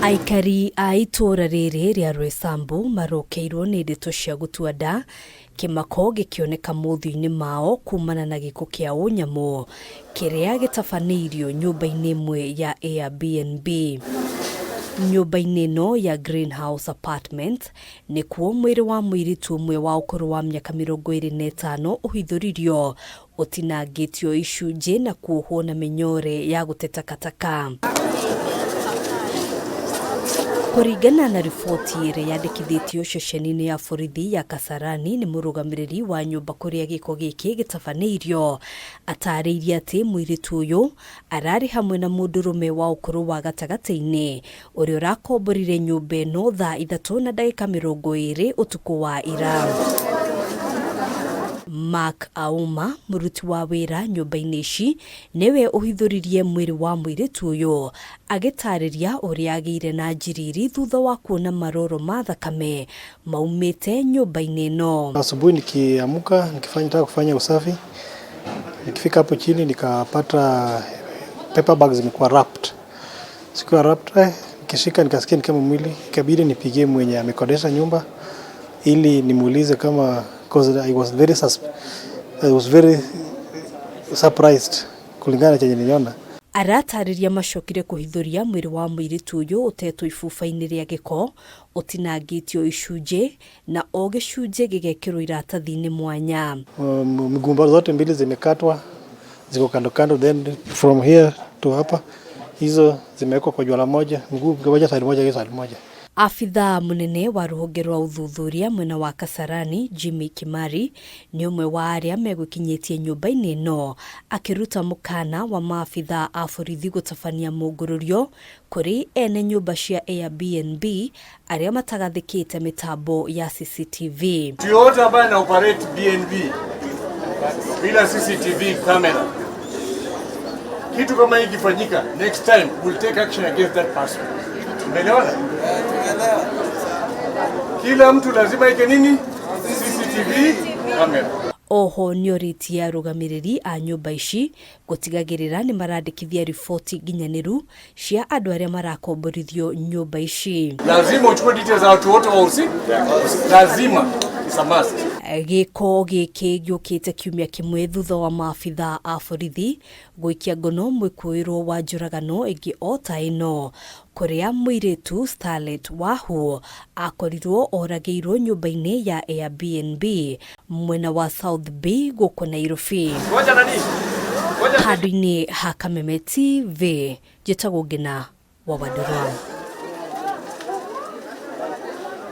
Aikari a itũũra rĩrĩ rĩa Roysambu marokeirwo nĩ ndeto cia gũtua nda, kĩmako gĩkĩoneka mothiũ-inĩ mao kumana na gĩko kĩa ũnyamũ kĩrĩa gĩtabanĩirio nyũmba-inĩ ĩmwe ya Airbnb. Nyũmba-inĩ ĩno ya Greenhouse Apartments nĩkuo mwĩrĩ wa mũirĩtu ũmwe wa ũkũrũ wa mĩaka 25 ũhithũririo ũtinangĩtio icunjĩ na kuohwo na mĩnyore ya gũte takataka. Kũringana na riboti ĩrĩa yandĩkithĩtio ceceni-inĩ ya borithi ya Kasarani nĩ mũrũgamĩrĩri wa nyũmba kũrĩa gĩko gĩkĩ gĩtabanĩirio, atarĩirie atĩ mũirĩtu ũyũ ararĩ hamwe na mũndũrũme wa ũkũrũ wa gatagatĩ-inĩ ũrĩa ũrakomborire nyũmba ĩno thaa 3:20 ũtukũ wa ira. Mark Auma, mũruti wa wĩra nyũmba-inĩ ici, nĩwe ũhithũririe mwĩrĩ wa mũirĩtu ũyũ, agĩtarĩria ũrĩa agĩire na njiriri thutha wa kuona maroro ma thakame maumĩte nyũmba-inĩ ĩno. Asubuhi nikiamka nikifanya nataka kufanya usafi, nikifika hapo chini nikapata paper bags zimekuwa wrapped. Zikiwa wrapped, nikishika nikasikia ni kama mwili, ikabidi nipigie mwenye amekodesha nyumba ili nimuulize kama, cause I was very surprised kulingana na chenye niliona. Aratarĩria macokire kũhithũria mwĩrĩ wa mũirĩtu ũyũ ũtetwo ibuba-inĩ rĩa gĩko ũtinangĩtio icunjĩ na o gĩcunjĩ gĩgekĩrwo iratathi-inĩ mwanya. Miguu zote mbili zimekatwa, ziko kando kando, then from here to hapa hizo zimewekwa kwa juala moja, mguu moja side moja, hiyo side moja. Abithaa mũnene wa rũhonge rwa ũthuthuria mwena wa Kasarani Jimmy Kimari nĩ ũmwe wa arĩa megũkinyĩtie nyũmba-inĩ ĩno, akĩruta mũkana wa maabithaa a borithi gũtabania mũngũrũrio kũrĩ ene nyũmba cia Airbnb arĩa matagathĩkĩte mĩtambo ya CCTV. Mtu yoyote ambaye ana operate BNB bila CCTV camera, kitu kama hii ikifanyika, next time we'll take action against that person. Umeelewana? Kila mtu lazima ike nini? CCTV camera. Oho nĩorĩtie arũgamĩrĩri a nyũmba ici gũtigagĩrĩra nĩ marandĩkithia riboti nginyanĩru cia andũ arĩa marakomborithio nyũmba ici. Lazima uchukue details za watu wote wa usiku. Lazima. It's a must. Gĩko gĩkĩ gĩũkĩte kiumia kĩmwe thutha wa maabithaa a borithi gũikia ngono mwĩkũĩrwo wa njũragano ĩngĩ o ta ĩno, kũrĩa mũirĩtu Starlet Wahu akorirwo oragĩirwo nyũmba-inĩ ya Airbnb mwena wa South B gũkũ Nairobi. Handũ-inĩ ha Kameme TV, njĩtagwo Ngina wa Wandũrũ.